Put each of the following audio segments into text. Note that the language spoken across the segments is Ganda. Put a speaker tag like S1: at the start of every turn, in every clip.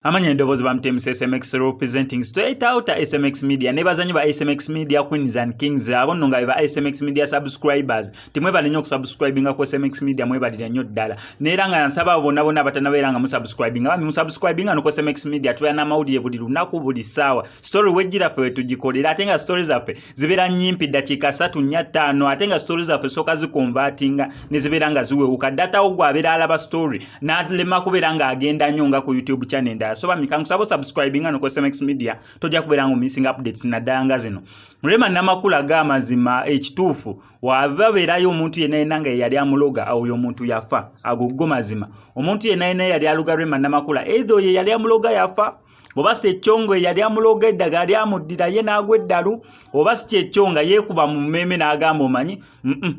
S1: Amanya endoboozi bamutemusa SMX, representing straight out SMX Media. Nebaza nnyo ba SMX Media Queens and Kings, abo nno nga be ba SMX Media subscribers. Timwebale nnyo okusubscribinga ku SMX Media, mwebalire nnyo ddala. Neera nga nsaba abo bonna bonna abatanabeera nga musubscribinga, bambi musubscribinga no ku SMX Media. Tubeera n'amawulire buli lunaku, buli ssaawa. Story wejjira ffe wetugikolera, ate nga story zaffe zibeera nnyimpi, ddakiika 3, 4, 5, ate nga story zaffe sooka ziconvertinga ne zibeera nga ziwewuka. Data wo gwe abeera alaba story n'alema kubeera ng'agenda nnyo nga ku YouTube channel endala. So bambi kankusaba osubscribinga no ku SMX Media, tojja kubeera nga omissing updates naddala nga zino. Rema Namakula, g'amazima ekituufu, wababeerayo omuntu yenna yenna nga yeyali amuloga, oyo omuntu yafa. Ago go mazima. Omuntu yenna yenna yali aloga Rema Namakula, either oyo yali amuloga yafa, oba si ekyo nga eyali amuloga eddagala lyamuddira ye n'agwa eddalu, oba si kyekyo nga yeekuba mu mmeeme n'agamba, "Omanyi,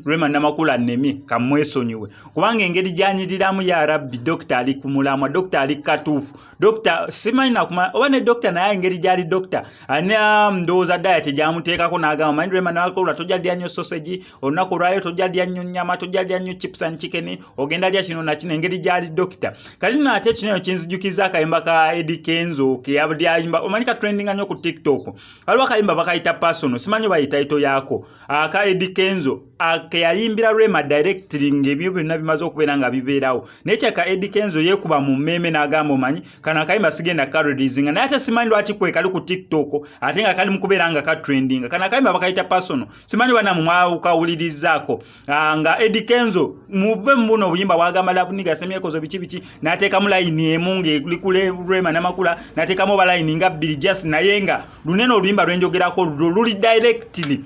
S1: Rema Namakula nnemye, kamwesonyiwe," kubanga engeri gy'anyiriramu, ya Rabbi, dokita ali ku mulamwa, dokita ali katuufu, dokita simanyi nakuma oba ne dokita, naye engeri gy'ali dokita ana ndowooza diet gyamuteekako n'agamba, "Omanyi, Rema Namakula, tojja lya nnyo sausage olunaku olwayo, tojja lya nnyo nnyama, tojja lya nnyo chips and chicken, ogenda lya kino na kino," engeri gy'ali dokita. Kati nno ate kino kinzijukiza akayimba ka Eddy Kenzo keyalyayimba, omanyi ka trendinga nnyo ku TikTok. Waliwo akayimba bakayita "Personal", simanyi oba title yaako, aka Eddy Kenzo keyayimbira Rema directly ng'ebyo byonna bimaze okubeera nga bibeerawo. Naye kyaka Eddy Kenzo yeekuba mu mmeeme n'agamba, "Omanyi, kano akayimba sigenda kareleasinga." Naye ate simanyi lwaki kwe kali ku TikTok ate nga kali mu kubeera nga katrendinga. Kano akayimba bakayita "Personal", simanyi banamu mwakawulirizaako, nga Eddy Kenzo muve mu buno obuyimba bwagamba "Love nigga", "Semyekozo", biki biki, n'ateekamu layini emu ng'eri ku Rema Namakula, n'ateekamu oba layini nga bbiri just, naye nga lunene oluyimba lwenjogerako luli directly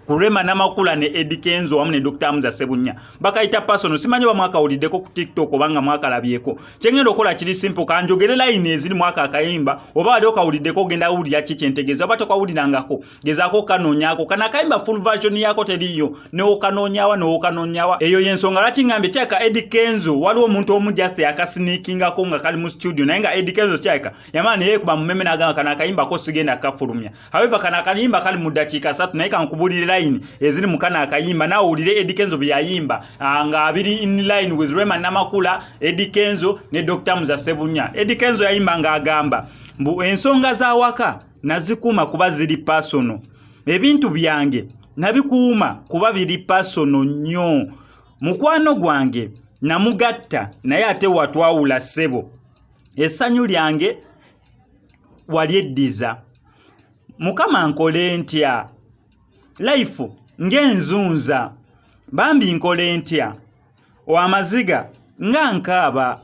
S1: ku Rema Namakula ne Eddy Kenzo wamu ne Dr. Hamza Sebunya. Bakayita "Personal", simanyi oba mwakawuliddeko ku TikTok oba nga mwakalabyeko. Kyengenda okukola kiri simple, kanjogere layini eziri mwaka akayimba. Oba wali okawuliddeko, ogenda wulira ki kyentegeeza. Oba tokawulirangako, gezaako kanoonyaako kano akayimba. Full version yaako teriiyo, newokanoonyawa newokanoonyawa. Eyo yensonga lwaki ngambye kyaka Eddy Kenzo waliwo omuntu omu just yakasneakingako nga kali mu studio, naye nga Eddy Kenzo kyaka yamala neyeekuba mu meme n'agamba, "Kano akayimbako sigenda kafulumya." However, kano akayimba kali mu ddakiika 3, naye kankubulire line eziri mu kano akayimba naawe owulire Eddy Kenzo bye yayimba, nga biri in line with Rema Namakula, Eddy Kenzo ne Dr. Hamza Sebunya. Eddy Kenzo yayimba ng'agamba mbu, "Ensonga z'awaka nazikuuma kuba ziri personal, ebintu byange nabikuuma kuba biri personal nnyo, mukwano gwange namugatta naye ate watwawula, ssebo essanyu lyange walyeddiza, Mukama nkole ntya, life ng'enzunza, bambi nkole ntya, amaziga nga nkaaba,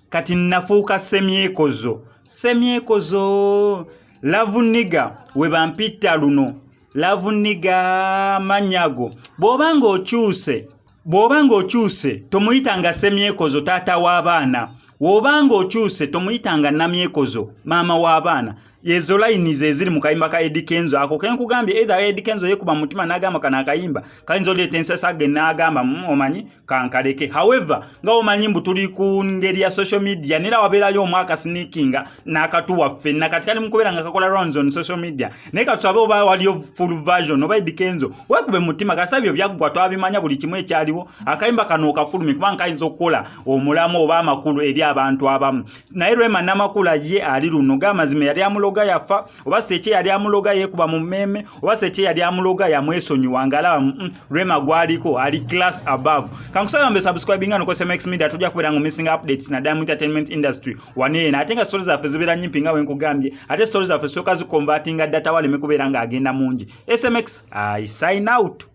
S1: kati nafuuka semyekozo, semyekozo, love nigga we bampita luno, love nigga manyago. Bw'oba ng'okyuse, bw'oba ng'okyuse tomuyitanga semyekozo taata w'abaana, bw'oba ng'okyuse tomuyitanga namyekozo maama w'abaana." Ezo layini ze ziri mu kayimba ka Eddy Kenzo ako kenkugambye. Either Eddy Kenzo yeekuba mu mutima n'agamba, "Kano akayimba kayinza oleeta ensasage," n'agamba, "Omanyi, kankaleke." However, nga omanyi mbu tuli ku ngeri ya social media, nera wabeerayo omwaka sneakinga n'akatuwa ffenna. Kati kali mukubeera nga kakola rounds on social media, naye katusabe oba waliyo full version oba Eddy Kenzo weekube mu mutima kasabyo byaggwa, twabimanya buli kimu ekyaliwo. Akayimba kano okafulumi kubanga kayinza okukola omulamu oba amakulu eri abantu abamu. Naye Rema Namakula ye ali luno, g'amazima yali amuloga yafa, oba seki yali amuloga yeekuba mu mmeeme, oba seki yali amuloga yamwesonyiwa ng'alaba Rema gwaliko ali class above. Kankusaba mbe subscribinga no ku SMX Media, tojja kubeera nga missing updates naddala mu entertainment industry waneeno. Ate nga stories zaffe zibeera nyimpi nga wenkugambye, ate stories zaffe sooka ziconvertinga data waleme kubeera ng'agenda mungi. SMX, I sign out.